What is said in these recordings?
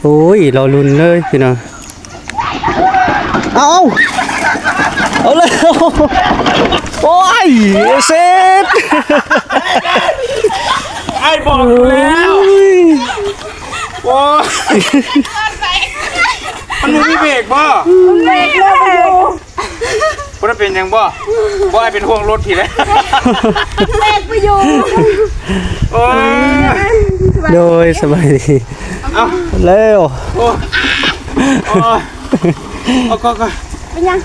ໂອ້ຍ ລໍລຸ້ນເລີຍພີ່ນ້ອງ. ເອົາ ເອົາແລ້ວ ໂອ້ຍ ເຊັດ ອ້າຍບອກຢູ່ແລ້ວ. ໂອ້ຍ ໂອ້ຍ ມັນບໍ່ມີເບຣກບໍ່? ເບຣກແລ້ວ ບໍ່ໄດ້ເປັນຫຍັງບໍ່? ບໍ່ ອ້າຍເປັນຫ່ວງລົດທີ່ແຫຼະ ເບຣກບໍ່ຢູ່. ໂອ້ຍ ໂດຍ ສະບາຍດີ. ເອົາແລ້ວ ໂອ້ຍ ໂອ້ຍ ເອົາກໍ ກໍ ເປັນຫຍັງ?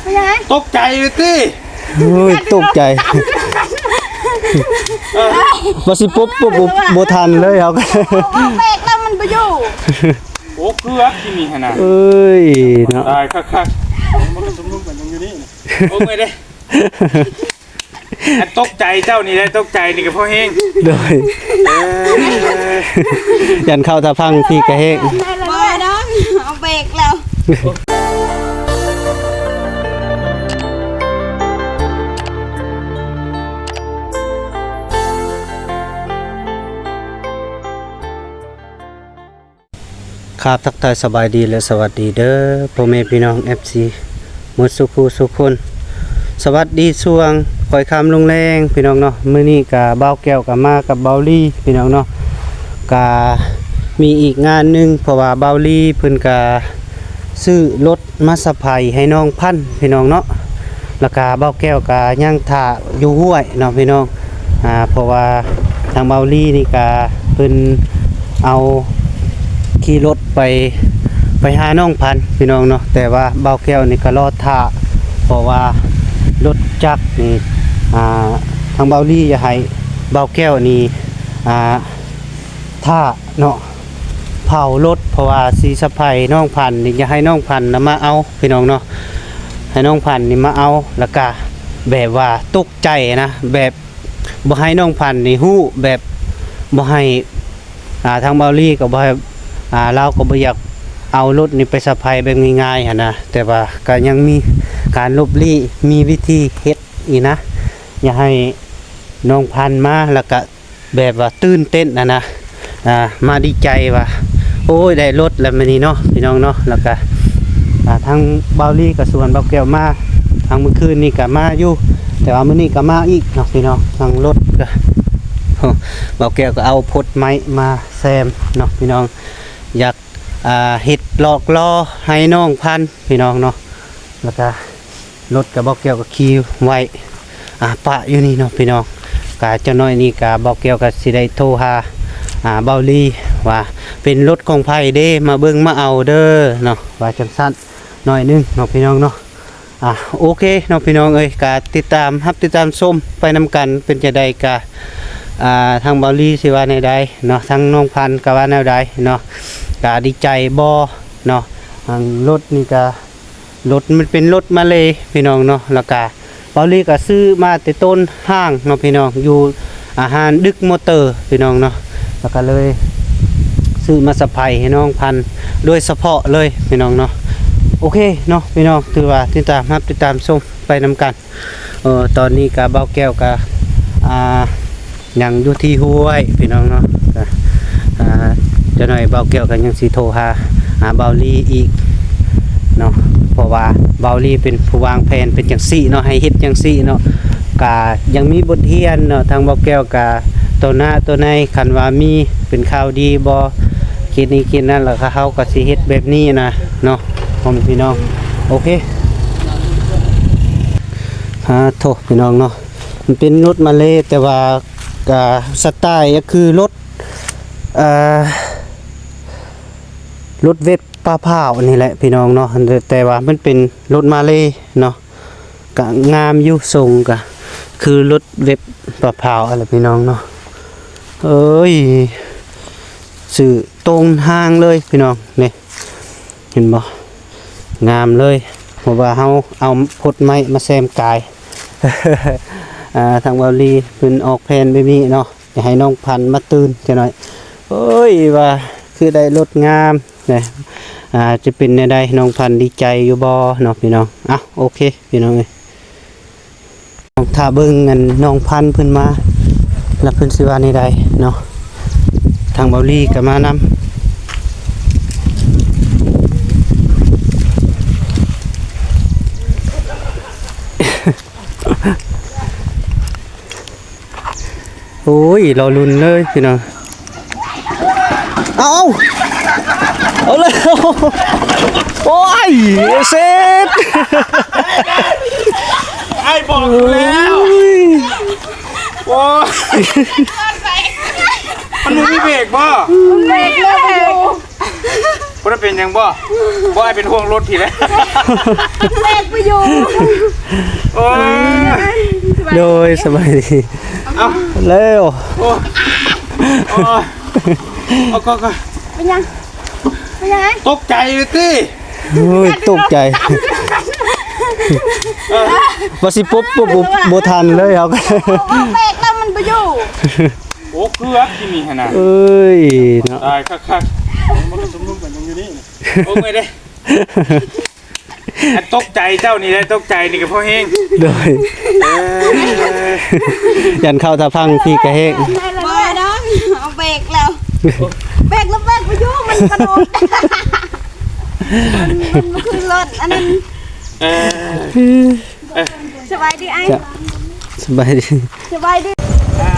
ເປັນຫຍັງ? ຕົກໃຈເລີຍຕິ. ໂອ້ຍ ຕົກໃຈ ວ່າຊິປຸບປຸບບໍ່ ບໍ່ທັນເລີຍ ເຮົາກໍ ເບຣກແລ້ວມັນບໍ່ຢູ່. ໂອ້ ເກືອບທີ່ນີ້ຫັ້ນນະ. ເອີຍເນາະ ຕາຍຄັກໆ ມັນກໍຊຸມນຸມກັນຍັງຢູ່ນີ້. ໂອ້ ເມື່ອຍເດ້. ອັນຕົກໃຈເຈົ້ານີ້ແຫຼະ ຕົກໃຈນີ້ກໍພໍແຮງ. ໂດຍ ເອີ ຢ້ານເຂົ້າຕາພັງພີ້ກະແຮງ. ບໍ່ດອກ ເອົາເບຣກແລ້ວ. ຄັບ ທັກທາຍສະບາຍດີ ແລະ ສະຫວັດດີເດີ ພໍ່ແມ່ພີ່ນ້ອງ ເອັຟຊີ ໝົດສູ່ຜູ້ສູ່ຄົນ. ສະຫວັດດີຊ່ວງຄ່ອຍຄ່ຳລົງແລງພີ່ນ້ອງເນາະ. ມື້ນີ້ກະບ່າວແກ້ວກະມາກັບບ່າວລີພີ່ນ້ອງເນາະ. ກະມີອີກງານໜຶ່ງ ເພາະວ່າບ່າວລີເພິ່ນກະຊື້ລົດ ມາສະໄພໃຫ້ນ້ອງພັນພີ່ນ້ອງເນາະ. ແລ້ວກະບ່າວແກ້ວກະຍັງຖ້າຢູ່ຫ້ວຍເນາະພີ່ນ້ອງ. ອາ ເພາະວ່າທາງບ່າວລີນີ້ກະເພິ່ນເອົາຂີ່ລົດໄປ ໄປຫານ້ອງພັນພີ່ນ້ອງເນາະ. ແຕ່ວ່າບ່າວແກ້ວນີ້ກະລໍຖ້າ ເພາະວ່າລົດຈັກນີ້ ອາ ທາງບ່າວລີຢາກໃຫ້ບ່າວແກ້ວນີ້ ອາ ຖ້າເນາະ ເຜົາລົດ ເພາະວ່າຊິສະໄພນ້ອງພັນນີ້ ຢາກໃຫ້ນ້ອງພັນນະມາເອົາພີ່ນ້ອງເນາະ. ໃຫ້ນ້ອງພັນນີ້ມາເອົາ ແລ້ວກະແບບວ່າຕົກໃຈນະ ແບບບໍ່ໃຫ້ນ້ອງພັນນີ້ຮູ້ ແບບບໍ່ໃຫ້ ອາ ທາງບ່າວລີກໍບໍ່ໃຫ້ ອາ ລາວກໍບໍ່ຢາກເອົາລົດນີ້ໄປສະໄພແບບງ່າຍໆຫັ້ນນະ. ແຕ່ວ່າກໍຍັງມີການຫຼົບຫຼີ້ ມີວິທີເຮັດອີກນະ ຢາກໃຫ້ນ້ອງພັນມາ ແລ້ວກະ ແບບວ່າຕື່ນເຕັ້ນຫັ້ນນະ ອາ ມາດີໃຈວ່າ ໂອ້ຍ ໄດ້ລົດແລ້ວມື້ນີ້ເນາະ ພີ່ນ້ອງເນາະ. ແລ້ວກະ ອາ ທາງບ່າວລີກະຊວນບ່າວແກ້ວມາ ທາງມື້ຄືນນີ້ກະມາຢູ່ ແຕ່ວ່າມື້ນີ້ກະມາອີກເນາະ ພີ່ນ້ອງ. ທາງລົດກະ ໂອ້ ບ່າວແກ້ວກະເອົາພົດໄມ້ມາແຊມເນາະ ພີ່ນ້ອງ. ຢາກ ອາ ເຮັດຫຼອກລໍ້ໃຫ້ນ້ອງພັນ ພີ່ນ້ອງເນາະ. ແລ້ວກະ ລົດກະບ່າວແກ້ວກະຂີ່ໄວ້ ອາ ປະຢູ່ນີ້ເນາະ ພີ່ນ້ອງ. ກະຈັກໜ້ອຍນີ້ກະບ່າວແກ້ວກະຊິໄດ້ໂທຫາ ອາ ບ່າວລີວ່າເປັນລົດຂອງໃຜເດ້ ມາເບິ່ງມາເອົາເດີເນາະ ວ່າຈັ່ງຊັ້ນໜ້ອຍໜຶ່ງເນາະ ພີ່ນ້ອງເນາະ. ອາ ໂອເຄເນາະ ພີ່ນ້ອງເອີຍ ກະຕິດຕາມ ຮັບຕິດຕາມຊົມໄປນຳກັນ. ເປັນຈັ່ງໃດກະ ອາ ທາງບ່າວລີຊິວ່າແນວໃດເນາະ ທາງນ້ອງພັນກະວ່າແນວໃດເນາະ ກະດີໃຈບໍ່ເນາະ. ທາງລົດນີ້ກະ ລົດມັນເປັນລົດມາເລພີ່ນ້ອງເນາະ. ແລ້ວກະບ່າວລີກະຊື້ມາແຕ່ຕົ້ນຫ້າງເນາະ ພີ່ນ້ອງ ຢູ່ ອາ ຮ້ານດຶກມໍເຕີພີ່ນ້ອງເນາະ. ແລ້ວກະເລີຍຊື້ມາສະໄພໃຫ້ນ້ອງພັນໂດຍສະເພາະເລີຍພີ່ນ້ອງເນາະ. ໂອເຄເນາະ ພີ່ນ້ອງ ຖືວ່າຕິດຕາມ ຮັບຕິດຕາມຊົມໄປນຳກັນ. ເອີ ຕອນນີ້ກະບ່າວແກ້ວກະ ອາ ຍັງຢູ່ທີ່ຫ້ວຍພີ່ນ້ອງເນາະ. ກະ ອາ ຈັກໜ້ອຍບ່າວແກ້ວກະຍັງຊິໂທຫາ ອາ ບ່າວລີອີກເນາະ ເພາະວ່າບ່າວລີເປັນຜູ້ວາງແຜນເປັນຈັ່ງຊີ້ເນາະ ໃຫ້ເຮັດຈັ່ງຊີ້ເນາະ. ກະຍັງມີບົດຮຽນເນາະ ທາງບ່າວແກ້ວກະຕໍ່ໜ້າຕໍ່ໃນ ຄັນວ່າມີເປັນຂ່າວດີບໍ່ ເຂດນີ້ເຂດນັ້ນ ແລ້ວກະເຮົາກະຊິເຮັດແບບນີ້ນະເນາະ ພໍ່ແມ່ພີ່ນ້ອງ. ໂອເຄ ອາ ໂທ້ ພີ່ນ້ອງເນາະ ມັນເປັນລົດມາເລ ແຕ່ວ່າ ກະສະໄຕລ໌ກໍຄືລົດ ເອີ ລົດເວັບປາພ້າວນີ້ແຫຼະພີ່ນ້ອງເນາະ. ແຕ່ວ່າມັນເປັນລົດມາເລເນາະ ກະງາມຢູ່ ຊົງກະຄືລົດເວັບປາພ້າວຫັ້ນແຫຼະພີ່ນ້ອງເນາະ. ເອີຍ ຊື້ຕົງຫ້າງເລີຍພີ່ນ້ອງ ນີ້ ເຫັນບໍ່ ງາມເລີຍ ເພາະວ່າເຮົາເອົາພົດໄມ້ມາແຊມກາຍ. ອາ ທາງບ່າວລີເພິ່ນອອກແຜນແບບນີ້ເນາະ ຢາກໃຫ້ນ້ອງພັນມາຕື່ນຈັກໜ້ອຍ. ໂອ້ຍ ວ່າຄືໄດ້ລົດງາມນະ ອາ ຈະເປັນແນວໃດ ນ້ອງພັນດີໃຈຢູ່ບໍ່ເນາະ ພີ່ນ້ອງ. ເອົາ ໂອເຄ ພີ່ນ້ອງເອີຍ ຖ້າເບິ່ງອັນນ້ອງພັນເພິ່ນມາ ແລ້ວເພິ່ນຊິວ່າແນວໃດເນາະ. ທາງບ່າວລີກໍມານຳ ໂອ້ຍ ລໍລຸ້ນເລີຍພີ່ນ້ອງ. ເອົາ ເອົາແລ້ວ ໂອ້ຍ ເຊັດ ອ້າຍບອກຢູ່ແລ້ວ. ໂອ້ຍ ໂອ້ຍ ມັນບໍ່ມີເບຣກບໍ່? ເບຣກແລ້ວ ບໍ່ໄດ້ເປັນຫຍັງບໍ່? ບໍ່ ອ້າຍເປັນຫ່ວງລົດພີ້ແຫຼະ ເບຣກບໍ່ຢູ່. ໂອ້ຍ ໂດຍ ສະບາຍດີ. ເອົ້າ ແລ້ວ ໂອ້ຍ ໂອ້ຍ ເອົາ ກໍ ກໍ ເປັນຫຍັງ? ເປັນຫຍັງ? ຕົກໃຈເລີຍຕິ. ໂອ້ຍ ຕົກໃຈ ເອີ ວ່າຊິປຸບປຸບ ບໍ່ ບໍ່ທັນເລີຍເຮົາ. ເບຣກແລ້ວມັນບໍ່ຢູ່. ໂອ້ ເກືອບທີ່ນີ້ຫັ້ນນະ. ເອີຍ ເນາະ ຕາຍຄັກໆ. ມັນກໍຊຸມນຸມກັນຢູ່ນີ້. ໂອ້ ເມື່ອຍເດ້. ອັນຕົກໃຈເຈົ້ານີ້ແຫຼະ ຕົກໃຈນີ້ກໍພໍແຮງ. ໂດຍ ເອີ ຢ້ານເຂົ້າຕາພັງທີ່ກະແຮງ. ບໍ່ດອກ ເອົາເບຣກແລ້ວ ເບຣກແລ້ວ ເບຣກບໍ່ຢູ່ ມັນກະໂດດ ມັນ ມັນບໍ່ຄືລົດອັນນັ້ນ. ເອີ ເອີ ສະບາຍດີອ້າຍ. ສະບາຍດີ ສະບາຍດີ. ອ່າ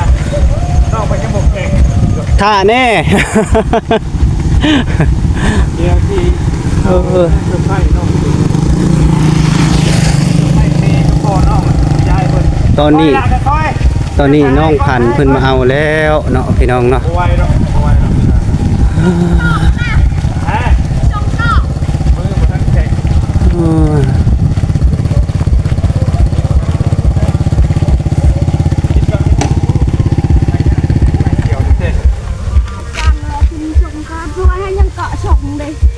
ນ້ອງໄປຍັງບໍ່ແຂງ ຖ້າແນ່. ດຽວທີ່ ເອີ ເຊີໄພນ້ອງ ເຊີໄພແມ່ກັບພໍ່ນ້ອງ ຍາຍເພິ່ນ. ຕອນນີ້ ຕອນນີ້ນ້ອງພັນເພິ່ນມາເອົາແລ້ວເນາະ ພີ່ນ້ອງເນາະ. ບໍ່ໄຫວດອກ ບໍ່ໄຫວດອກ. ຮະ ມືບໍ່ທັນແຂງ. ເອີ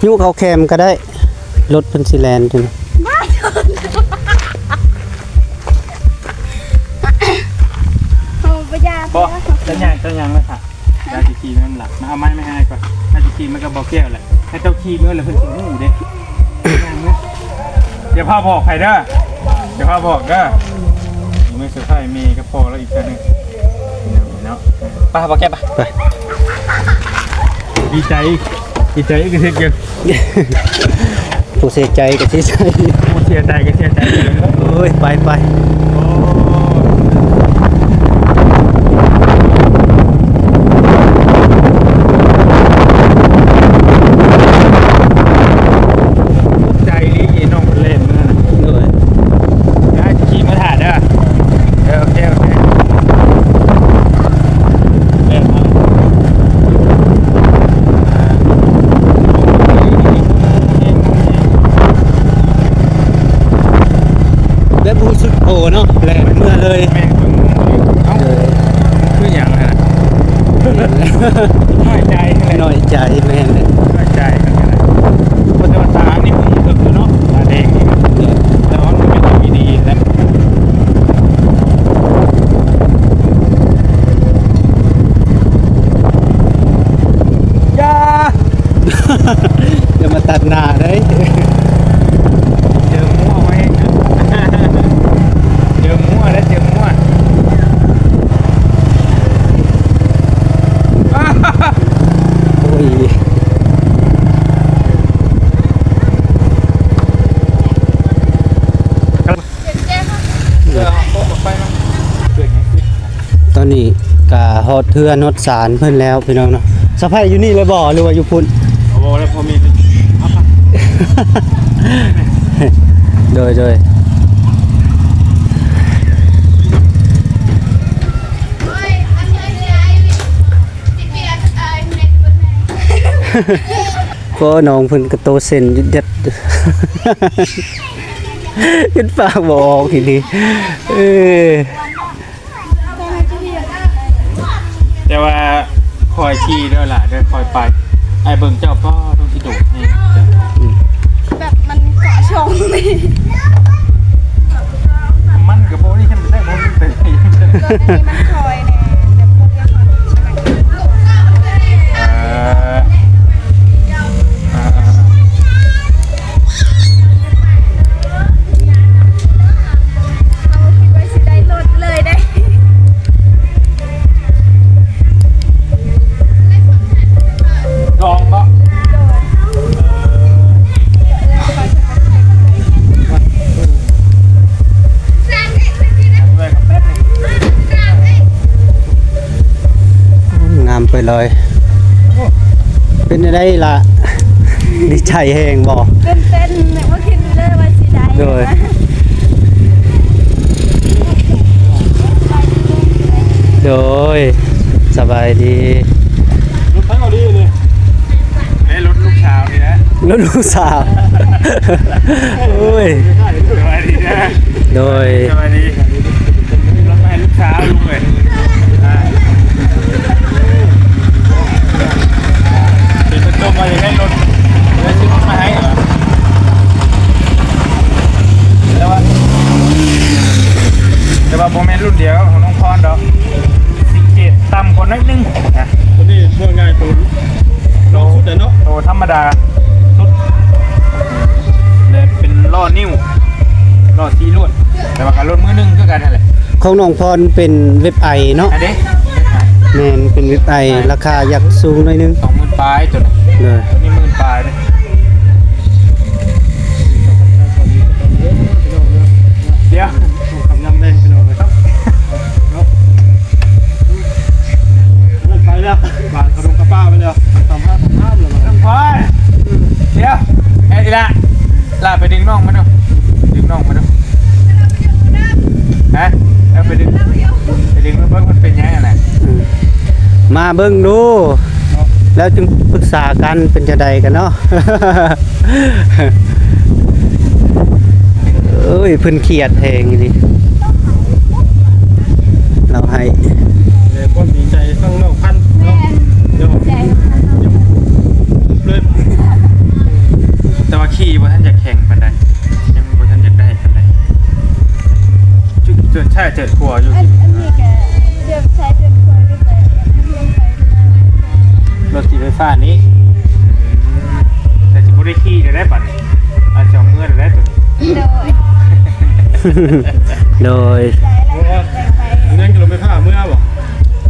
ຫິ້ວເຂົ້າແຄມກໍໄດ້ ລົດເພິ່ນຊິແລ່ນຢູ່. ໂອ້ ບໍ່ຢາກ ບໍ່ ເຈົ້າຍ່າງ ເຈົ້າຍ່າງເລີຍ ຖ້າ ເຈົ້າຊິຂີ່ມັນລະ ມາເອົາໄມ້ມາໃຫ້ອ້າຍກ່ອນ. ອ້າຍຊິຂີ່ມັນກັບບໍ່ແກ້ວແຫຼະ ໃຫ້ເຈົ້າຂີ່ເມືອແລ້ວເພິ່ນຊິຮູ້ເດ້. ຢ່າພາບອກໃຜເດີ ຢ່າພາບອກເດີ. ນີ້ເຊີໄພແມ່ກັບພໍ່ລາວອີກເທື່ອໜຶ່ງເນາະ. ໄປ ບໍ່ແກ້ວ ໄປ ໄປ. ດີໃຈ ດີໃຈກະເຮັດຢູ່. ຜູ້ເສຍໃຈກໍເສຍໃຈ ຜູ້ເສຍໃຈກໍເສຍໃຈ. ໂອ້ຍ ໄປ ໄປ. ໂອ້ ຕົກໃຈອີ່ຫຼີ ນ້ອງເພິ່ນແລ່ນເມືອນະ. ໂດຍ ດຽວອ້າຍຊິຂີ່ມາຖ້າເດີ. ເອີ ໂອເຄ ໂອເຄ. ແບບຮູ້ສຶກໂອເນາະ ແລ່ນເມືອເລີຍ. ແມ່ນ ເອີ ຄືຫຍັງຫັ້ນນະ? ນ້ອຍໃຈ ນ້ອຍໃຈ ແມ່ນແຫຼະ ນ້ອຍໃຈເນາະ. ເພາະແຕ່ວ່າຕານີ້ຮູ້ສຶກເນາະ ຕາແດງນີ້ ແຕ່ວ່າມັນເປັນທີ່ດີແຫຼະ. ຢ່າ ຢ່າມາຕັດໜ້າເດ້. ເຈີມົວໄວ້ນະ ເຈີມົວແລ້ວ ເຈີມົວ. ໂອ້ຍ ຕອນນີ້ກະຮອດເຮືອນຮອດຊານເພິ່ນແລ້ວພີ່ນ້ອງເນາະ. ສະໄພຢູ່ນີ້ເລີຍບໍ່ ຫຼືວ່າຢູ່ພຸ້ນ? ໂດຍ ໂດຍ. ກໍນ້ອງເພິ່ນກະໂຕເຊັນຢູ່ເດັດ ຄິດປາກບໍ່ອອກອີ່ຫຼີ. ເອີ ແຕ່ວ່າຄ່ອຍຂີ່ເດີຫຼ້າເດີ ຄ່ອຍໄປ. ອ້າຍເບິ່ງເຈົ້າ ປ້າ ຕ້ອງຊິໂດດແຮງ. ອືມ ແບບມັນເກາະຊົງນີ້ ມັນກະບໍ່ໄດ້ເຫັນໄດ້ບໍ່ ມັນເປັນ ລົດອັນນີ້ມັນຄ່ອຍແນ່ ແບບລົດເອງມັນ ເອີ ເອີ ເອີ ເຮົາຄິດວ່າຊິໄດ້ລົດເລີຍເດ້. ລອງເນາະ ເອີ. ເລີຍ. ເປັນຈັ່ງໃດລະ? ດີໃຈແຮງບໍ່? ຕື່ນເຕັ້ນ ບໍ່ຄິດເລີຍວ່າຊິໄດ້. ໂດຍ ໂດຍ ສະບາຍດີ. ລົດໃຜເອົາດີນີ້? ເດ້ ລົດລູກສາວນີ້ແຫຼະ. ລົດລູກສາວ. ໂອ້ຍ ສະບາຍດີນະ. ໂດຍ ສະບາຍດີ. ລົດມາໃຫ້ລູກສາວລຸງເອີຍ. ອ່າ ເປັນຕົ້ນມາຢາກໄດ້ລົດ ແລ້ວຊື້ລົດມາໃຫ້. ແຕ່ວ່າ ແຕ່ວ່າບໍ່ແມ່ນລຸ້ນດຽວກັບຂອງນ້ອງພອນດອກ. ສີ່ເຈັດ ຕ່ຳກວ່າໜ້ອຍໜຶ່ງນະ. ຕົວນີ້ເວົ້າງ່າຍ ໂຕ ໂຕສຸດແຫຼະເນາະ ໂຕທຳມະດາສຸດ ແລະ ເປັນລໍ້ນິ້ວ ລໍ້ສີ່ລວດ ແຕ່ວ່າກໍລົດມືໜຶ່ງຄືກັນຫັ້ນແຫຼະ. ຂອງນ້ອງພອນເປັນເວັບໄອເນາະ. ອັນເດ້ ແມ່ນ ເປັນເວັບໄອ ອ່າ ລາຄາຢາກສູງໜ້ອຍໜຶ່ງ ສອງໝື່ນປາຍຕົວນີ້. ໂດຍ ຕົວນີ້ໝື່ນປາຍເດ້. ດຽວ ຄ່ຳແລງພີ່ນ້ອງເອີຍ ເນາະ. ໄປແລ້ວ ບາດຂະໜົມກະປ້າໄປແລ້ວ ສາມຫ້າ ສາມຫ້າແລ້ວ. ໂອ້ຍ ດຽວ ເອີ ອີ່ຫຼ້າ ຫຼ້າໄປດຶງນ້ອງມາດູ ດຶງນ້ອງມາດູ. ຮະ ເອົາໄປດຶງ ໄປດຶງມາເບິ່ງມັນເປັນຫຍັງຫັ້ນນະ. ອືມ ມາເບິ່ງດູ ແລ້ວຈຶ່ງປຶກສາກັນ ເປັນຈັ່ງໃດກັນເນາະ. ເອີຍ ເພິ່ນຄຽດແຮງອີ່ຫຼີ ລາວໃຫ້ ແລ້ວຄວາມດີໃຈທັງນ້ອງພັນເນາະ. ແມ່ນ ເນາະ ດີໃຈເລີຍ. ແຕ່ວ່າຂີ່ບໍ່ທັນຈະແຂງປານໃດ ຍັງບໍ່ທັນຢາກໄດ້ປານໃດ ເຈີດຊ້າຍເຈີດຂວາຢູ່. ອັນ ອັນນີ້ກະເຈີດຊ້າຍເຈີດຂວາຢູ່ ແຕ່ ລົດຂີ່ໄຟຟ້ານີ້ ແຕ່ຊິບໍ່ໄດ້ຂີ່ແລ້ວໄດ໋ບັດນີ້ ອາດຈະເອົາເມືອແລ້ວໄດ໋ໂຕນີ້. ໂດຍ ໂດຍ ແມ່ນ ອາ ລົດໄຟຟ້າເມືອບໍ່?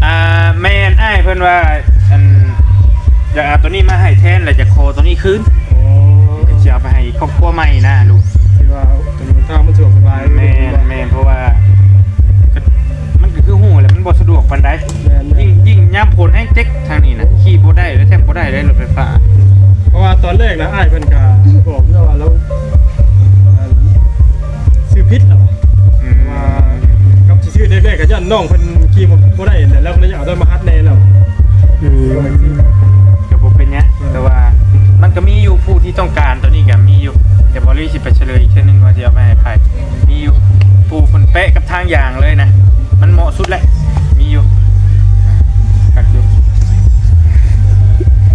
ອ່າ ແມ່ນ ອ້າຍເພິ່ນວ່າ ອັນ ຢາກເອົາໂຕນີ້ມາໃຫ້ແທນ ແລ້ວຈະຂໍໂຕນີ້ຄືນ. ໂອ້ ຊິເອົາໄປໃຫ້ຄອບຄົວໃໝ່ນະລູກ ທີ່ວ່າ ທາງມັນສະດວກສະບາຍ. ແມ່ນ ແມ່ນ ເພາະວ່າ ມັນກໍຄືຮູ້ແຫຼະ ມັນບໍ່ສະດວກປານໃດ. ແມ່ນ ແມ່ນ ຍິ່ງ ຍິ່ງຍາມຝົນແຮ່ງເຈັກທາງນີ້ນະ ຂີ່ບໍ່ໄດ້ເລີຍ ແທບບໍ່ໄດ້ເລີຍລົດໄຟຟ້າ. ເພາະວ່າຕອນແລກນະ ອ້າຍເພິ່ນກໍບອກຢູ່ວ່າລາວ ອັນ ຊື້ຜິດແລ້ວ ອືມ ວ່າກັບຊິຊື້ແລກໆ ກໍຢ້ານນ້ອງເພິ່ນຂີ່ບໍ່ ບໍ່ໄດ້ແຫຼະ ແລ້ວກໍເລີຍຢາກເອົາໂຕມາຫັດແດ່ແລ້ວ. ອືມ ກໍບໍ່ເປັນຫຍັງ ແຕ່ວ່າມັນກໍມີຢູ່ຜູ້ທີ່ຕ້ອງການໂຕນີ້ກໍມີຢູ່ ດຽວເບົາລີຊິໄປສະເຫຼີຍອີກເທື່ອໜຶ່ງວ່າຊິເອົາໄປໃຫ້ໃຜ. ມີຢູ່ ຜູ້ເພິ່ນແປະກັບທາງຢາງເລີຍນະ ມັນເໝາະສຸດແຫຼະ ມີຢູ່ ຄັກຢູ່.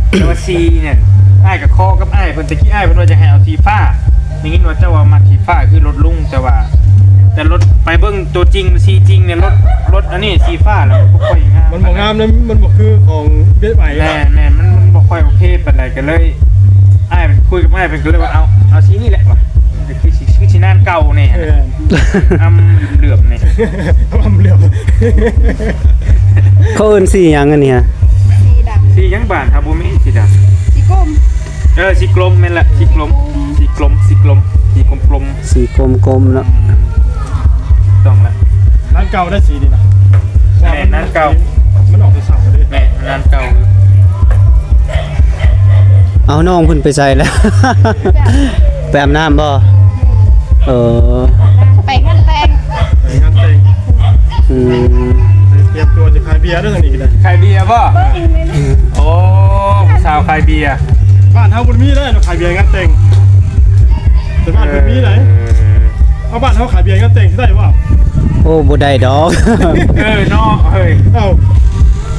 ແຕ່ວ່າສີນີ້ ອ້າຍກໍຂໍກັບອ້າຍເພິ່ນ ແຕ່ກີ້ອ້າຍເພິ່ນວ່າຈະໃຫ້ເອົາສີຟ້າ ໄດ້ຍິນວ່າເຈົ້າວ່າມັກສີຟ້າຄືລົດລຸງ ແຕ່ວ່າ ແຕ່ລົດ ໄປເບິ່ງຕົວຈິງ ສີຈິງນີ້ ລົດ ລົດອັນນີ້ສີຟ້າແລ້ວມັນບໍ່ຄ່ອຍງາມ ມັນບໍ່ງາມນະ ມັນບໍ່ຄືຂອງເບດໃໝ່. ແມ່ນໆ ມັນ ມັນບໍ່ຄ່ອຍໂອເຄປານໃດ ກໍເລີຍ ອ້າຍເພິ່ນ ຄຸຍກັບອ້າຍເພິ່ນກໍເລີຍວ່າ ເອົາ ເອົາສີນີ້ແຫຼະວ່າ ຄືຊິ ຄືຊິນານເກົ່າແນ່. ເອີ ອຳເຫຼືອມນີ້ ອຳເຫຼືອມ ເຂົາເອີ້ນສີຫຍັງອັນນີ້ຫະ? ສີດຳ. ສີຫຍັງ? ບ້ານເຮົາບໍ່ມີສີດຳ. ສີກົມ. ເອີ ສີກົມ ແມ່ນລະ ສີກົມ ສີກົມ ສີກົມ ສີກົມໆ ສີກົມໆເນາະ. ອືມ ຕ້ອງລະ ຮ້ານເກົ່າໄດ໋ສີນີ້ນະ. ແມ່ນ ຮ້ານເກົ່າ ມັນອອກແຕ່ເຊົ້າເດ້. ແມ່ນ ຮ້ານເກົ່າ. ເອົາ ນ້ອງເພິ່ນໄປໃສລະ? ໄປອາບນ້ຳບໍ່? ເອີ ໄປງານແຕ່ງ. ໄປງານແຕ່ງ. ອືມ ຕຽມຕົວຈະຂາຍເບຍເດີ ທາງນີ້ກໍໄດ້. ຂາຍເບຍບໍ່? ໂອ້ ຜູ້ສາວຂາຍເບຍ. ບ້ານເຮົາບໍ່ມີເດ້ ຂາຍເບຍງານແຕ່ງ ແຕ່ບ້ານເພິ່ນມີໄດ໋. ເອີ ເອົາ ບ້ານເຮົາຂາຍເບຍງານແຕ່ງຊິໄດ້ບໍ່? ໂອ້ ບໍ່ໄດ້ດອກ. ເອີ ເນາະ ເຮີ້ຍ ເອົ້າ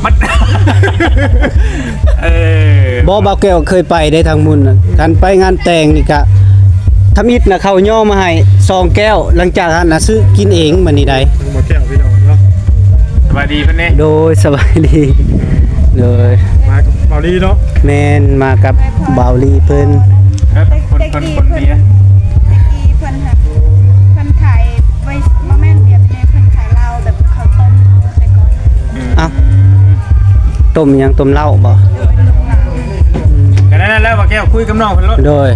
ມັນ ເອີ ບໍ່ ບ່າວແກ້ວເຄີຍໄປໄດ້ທາງພຸ້ນນະ ຄັນໄປງານແຕ່ງນີ້ກະ ທຳອິດນະ ເຂົາຍໍມາໃຫ້ສອງແກ້ວ ຫຼັງຈາກຫັ້ນນະຊື້ກິນເອງ ບາດນີ້ໄດ໋. ທາງບ່າວແກ້ວພີ່ນ້ອງເນາະ. ສະບາຍດີເພິ່ນເດ້. ໂດຍ ສະບາຍດີ. ໂດຍ ມາກັບບ່າວລີເນາະ. ແມ່ນ ມາກັບບ່າວລີເພິ່ນ. ເອີ ຄົນ ຄົນ ຄົນເບຍ ແຕ່ກີ້ເພິ່ນຫາ ເພິ່ນຂາຍ ບໍ່ແມ່ນແບບນີ້ ເພິ່ນຂາຍເຫຼົ້າ ແບບເຂົາຕົ້ມເອົາແຕ່ກ່ອນ. ອືມ ເອົ້າ ຕົ້ມຫຍັງ? ຕົ້ມເຫຼົ້າບໍ່? ໂດຍ ອືມ ກໍນັ້ນແຫຼະ ບ່າວແກ້ວ ຄຸຍກັບນ້ອງເພິ່ນໂລດ. ໂດຍ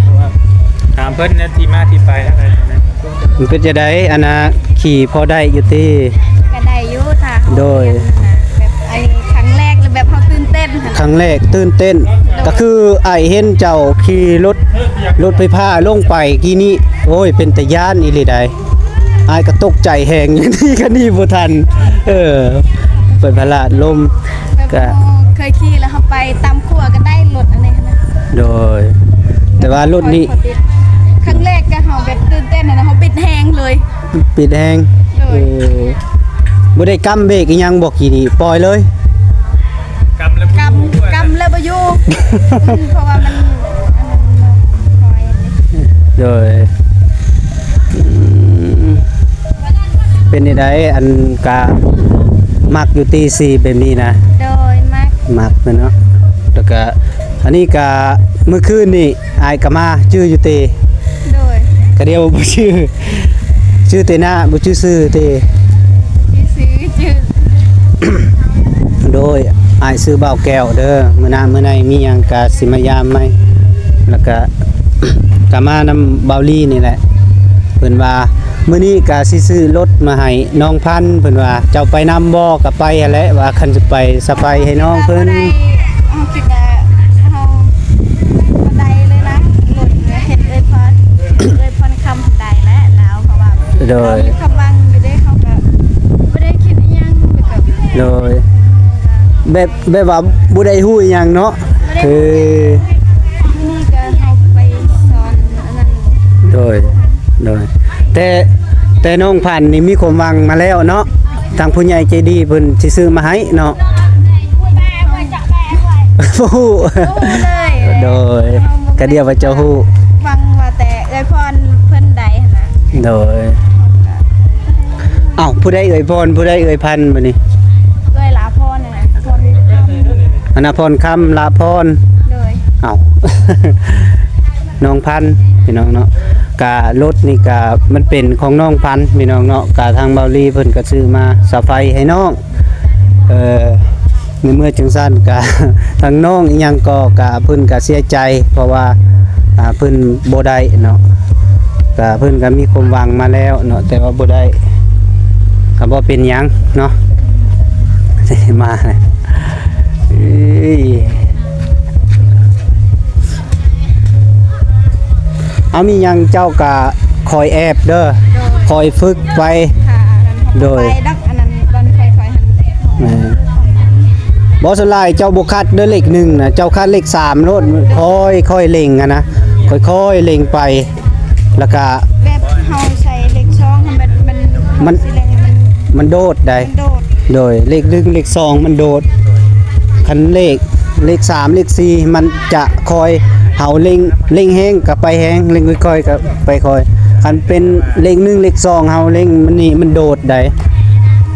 ຖາມເພິ່ນແນວທີ່ມາທີ່ໄປ. ມັນເປັນຈັ່ງໃດ ອັນນ່າ ຂີ່ພໍໄດ້ຢູ່ຕິ? ກໍໄດ້ຢູ່ ຖ້າເຮົາ ໂດຍ ຮຽນນະ ແບບອັນນີ້ຄັ້ງແລກ ແລ້ວແບບເຮົາຕື່ນເຕັ້ນ. ຄັ້ງແລກຕື່ນເຕັ້ນ ກໍຄືອ້າຍເຫັນເຈົ້າຂີ່ລົດ ລົດໄຟຟ້າລົງໄປກີ້ນີ້ ໂອ້ຍ ເປັນຕາຢ້ານອີ່ຫຼີໃດ໋. ອ້າຍກໍຕົກໃຈແຮງ ນີ້ກໍໜີບໍ່ທັນ. ເອີ ໄຟຟ້າລາດລົມ ແບບ ກໍ ເຮົາເຄີຍຂີ່ແລ້ວ ເຮົາໄປຕາມຂົວກໍໄດ້ລົດອັນນີ້ນະ. ໂດຍ ແຕ່ວ່າລົດນີ້ ຄັ້ງແລກກໍເຮົາແບບຕື່ນເຕັ້ນນະ ເຮົາບິດແຮງເລີຍ. ບິດແຮງ. ໂດຍ. ເອີ ບໍ່ໄດ້ກຳເບຣກອີ່ຫຍັງບໍ່ກີ້ນີ້ ປ່ອຍເລີຍ? ກຳແລ້ວ ກຳ ກຳແລ້ວບໍ່ຢູ່ ເພາະວ່າມັນ ອັນນັ້ນເນາະ ຄ່ອຍ. ໂດຍ. ອືມ ເປັນຈັ່ງໃດ ອັນ ກະມັກຢູ່ຕິ ສີແບບນີ້ນະ? ໂດຍ ມັກ. ມັກເນາະ. ແລ້ວກະ ອັນນີ້ກະ ມື້ຄືນນີ້ ອ້າຍກໍມາ ຈື່ຢູ່ຕິ? ໂດຍ. ກະດຽວບໍ່ຈື່ ຈື່ແຕ່ໜ້າ ບໍ່ຈື່ຊື່ຕິ? ຊື່ຊື່ ຊື່. ໂດຍ ອ້າຍຊື່ບ່າວແກ້ວເດີ ມື້ໜ້າມື້ໃນມີຫຍັງກະຊິມາຢາມໃໝ່. ແລ້ວກະ ກະມານຳບ່າວລີນີ້ແຫຼະ ເພິ່ນວ່າ ມື້ນີ້ກະຊິຊື້ລົດມາໃຫ້ນ້ອງພັນ ເພິ່ນວ່າ ເຈົ້າໄປນຳບໍ່? ກະໄປຫັ້ນແຫຼະ ວ່າຄັນຊິໄປສະໄພໃຫ້ນ້ອງເພິ່ນ. ເຮົາຄິດວ່າເຮົາບໍ່ໄດ້ເລີຍນະ ລົດເຫັນເອື້ອຍພອນ ເອື້ອຍພອນຄຳໄດ້ແຫຼະລາວ ເພາະວ່າ ໂດຍ ເຮົາມີຄວາມຫວັງຢູ່ເດ້ ເຮົາກະບໍ່ໄດ້ຄິດອີ່ຫຍັງ ແບບ ໂດຍ ແບບ ແບບວ່າບໍ່ໄດ້ຮູ້ອີ່ຫຍັງເນາະ. ບໍ່ໄດ້ ເອີ ນີ້ກະເຮົາໄປສອນອັນນັ້ນ. ໂດຍ ໂດຍ ແຕ່ ແຕ່ນ້ອງພັນນີ້ມີຄວາມຫວັງມາແລ້ວເນາະ ທາງຜູ້ໃຫຍ່ໃຈດີເພິ່ນຊິຊື້ມາໃຫ້ເນາະ. ບໍ່ຮູ້ ບໍ່ຮູ້ເລີຍ. ໂດຍ ກະດຽວວ່າຈະຮູ້ ຫວັງວ່າແຕ່ເອື້ອຍພອນເພິ່ນໄດ້ຫັ້ນນະ. ໂດຍ. ເອົ້າ ຜູ້ໃດເອື້ອຍພອນ ຜູ້ໃດເອື້ອຍພັນບັດນີ້? ເອື້ອຍຫຼ້າພອນຫັ້ນນະ ພອນຄຳ ອັນນະ ພອນຄຳ ຫຼ້າພອນ. ໂດຍ. ເອົ້າ ນ້ອງພັນ ພີ່ນ້ອງເນາະ ກະລົດນີ້ກະມັນເປັນຂອງນ້ອງພັນ ພີ່ນ້ອງເນາະ ກະທາງບ່າວລີເພິ່ນກະຊື້ມາສະໄພໃຫ້ນ້ອງ. ເອີ ໃນເມື່ອຈັ່ງຊັ້ນກະ ທາງນ້ອງອີ່ຫຍັງກໍ ກະເພິ່ນກະເສຍໃຈ ເພາະວ່າ ອ່າ ເພິ່ນບໍ່ໄດ້ເນາະ ກະເພິ່ນກະມີຄວາມຫວັງມາແລ້ວເນາະ ແຕ່ວ່າບໍ່ໄດ້ ກະບໍ່ເປັນຫຍັງເນາະ. ມາ ເອີຍ ເອົາ ມີຫຍັງເຈົ້າກະ ຄອຍແອບເດີ ໂດຍ ຄອຍຝຶກໄປ ໂດຍ ໄປດອກ ອັນນັ້ນ ບ່ອນຄ່ອຍໆຫັ້ນ ແມ່ນ ບໍ່ ສ່ວນຫຼາຍເຈົ້າບໍ່ຄັດເດີ ເລກໜຶ່ງນະ ເຈົ້າຄັດເລກສາມໂລດ ຄ່ອຍໆເລັ່ງຫັ້ນນະ ຄ່ອຍໆເລັ່ງໄປ ແລ້ວກະ ແບບເຮົາໃສ່ເລກສອງຫັ້ນ ມັນ ມັນ ມັນຊິເລັ່ງ ມັນ ມັນໂດດໄດ໋ ໂດດ ໂດຍ ເລກໜຶ່ງ ເລກສອງ ມັນໂດດ ຄັນເລກ ເລກສາມ ເລກສີ່ ມັນຈະຄ່ອຍ ເຮົາເລັ່ງ ເລັ່ງແຮງກະໄປແຮງ ເລັ່ງຄ່ອຍໆກະໄປຄ່ອຍ ຄັນເປັນເລກໜຶ່ງ ເລກສອງ ເຮົາເລັ່ງມັນນີ້ ມັນໂດດໄດ໋.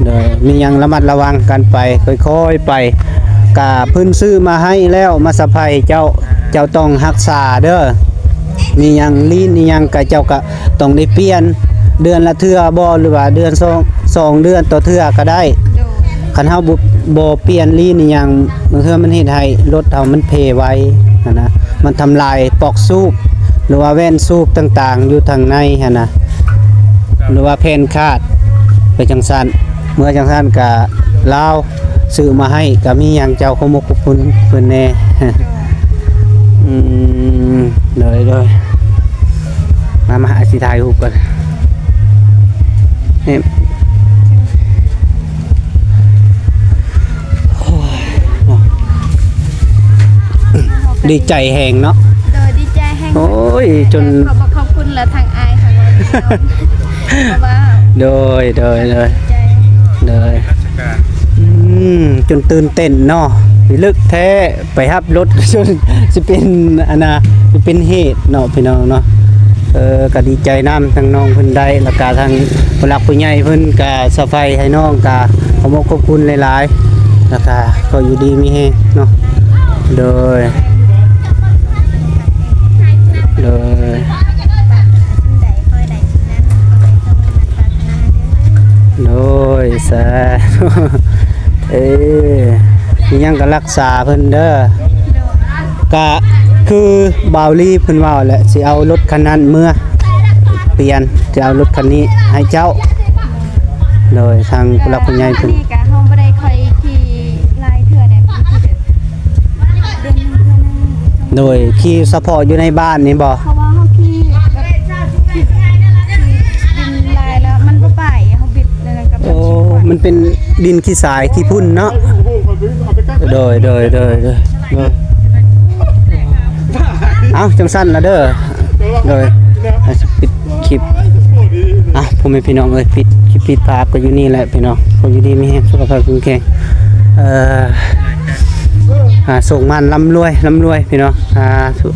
ໂດຍ ມີຫຍັງລະມັດລະວັງກັນໄປ ຄ່ອຍໆໄປ ກະເພິ່ນຊື້ມາໃຫ້ແລ້ວ ມາສະໄພເຈົ້າ ເຈົ້າຕ້ອງຮັກສາເດີ. ມີຫຍັງລີ້ນອີ່ຫຍັງກະ ເຈົ້າກະ ຕ້ອງໄດ້ປ່ຽນເດືອນລະເທື່ອບໍ່ ຫຼືວ່າເດືອນສອງ ສອງເດືອນຕໍ່ເທື່ອກະໄດ້. ໂດຍ. ຄັນເຮົາບໍ່ ບໍ່ປ່ຽນລີ້ນອີ່ຫຍັງ ບາງເທື່ອມັນເຮັດໃຫ້ລົດເຮົາມັນເພໄວຫັ້ນນະ ມັນທຳລາຍປອກສູບ ຫຼືວ່າແວ່ນສູບຕ່າງໆຢູ່ທາງໃນຫັ້ນນະ ຫຼືວ່າແຜ່ນຂາດໄປຈັ່ງຊັ້ນ. ເມື່ອຈັ່ງຊັ້ນກະລາວ ຊື້ມາໃຫ້ກະມີຫຍັງເຈົ້າ ຂອບມຸກຂອບຄຸນເພິ່ນແດ່. ອືມ ໂດຍ ໂດຍ ມາ ມາ ອາ ຊິຖ່າຍຮູບກ່ອນ ນີ້ ໂອ້ຍ ເນາະ ດີໃຈແຮງເນາະ ໂດຍ ດີໃຈແຮງ ໂອ້ຍ ຈົນ ຂອບ ຂອບຄຸນລະທາງອ້າຍ ເພາະວ່າ ໂດຍ ໂດຍ ໂດຍ ດີໃຈ ໂດຍ ອືມ ຈົນຕື່ນເຕັ້ນເນາະ ພິລຶກແທ້ ໄປຮັບລົດ ຈົນຊິເປັນ ອັນນະ ຊິເປັນເຫດເນາະ ພີ່ນ້ອງເນາະ. ເອີ ກະດີໃຈນຳ ທັງນ້ອງເພິ່ນໄດ້ ແລ້ວກະທັງຜູ້ຫຼັກຜູ້ໃຫຍ່ເພິ່ນກະສະໄພໃຫ້ນ້ອງ ກະຂອບມຸກຂອບຄຸນຫຼາຍໆ ແລ້ວກະຂໍຢູ່ດີມີແຮງເນາະ. ໂດຍ ໂດຍ ໂດຍ ສາທຸ ເອີ ມີຫຍັງກໍຮັກສາເພິ່ນເດີ. ກະຄືບ່າວລີເພິ່ນເວົ້າແຫຼະ ຊິເອົາລົດຄັນນັ້ນເມືອປ່ຽນ ຊິເອົາລົດຄັນນີ້ໃຫ້ເຈົ້າ. ໂດຍ ທາງຜູ້ຫຼັກຜູ້ໃຫຍ່ເພິ່ນ ອັນນີ້ກະເຮົາບໍ່ໄດ້ຄ່ອຍຂີ່ຫຼາຍເທື່ອໃດ໋ ມີແຕ່ ໂດຍ ຂີ່ສະເພາະຢູ່ໃນບ້ານນີ້ບໍ່? ເພາະວ່າເຮົາຂີ່ແບບ ຂີ່ດິນຫຼາຍແລ້ວມັນບໍ່ໄປ ເຮົາບິດແລ້ວນັ້ນກໍ ໂອ້ ມັນຊິຄວັນ ມັນເປັນດິນຂີ້ຊາຍຂີ້ຝຸ່ນເນາະ. ໂດຍ ໂດຍ ໂດຍ ໂດຍ ໂດຍ ເອົ້າ ຈັ່ງຊັ້ນລະເດີ ໂດຍ ປິດຄລິບ. ອ່ະ ພໍ່ແມ່ພີ່ນ້ອງເອີຍ ປິດຄລິບ ປິດພາບກໍຢູ່ນີ້ແຫຼະພີ່ນ້ອງ. ຂໍຢູ່ດີມີແຮງ ສຸຂະພາບແຂງແຂງ ເອີ ອ່າ ໂຊກໝານ ລ່ຳລວຍ ລ່ຳລວຍພີ່ນ້ອງ ສາທຸ.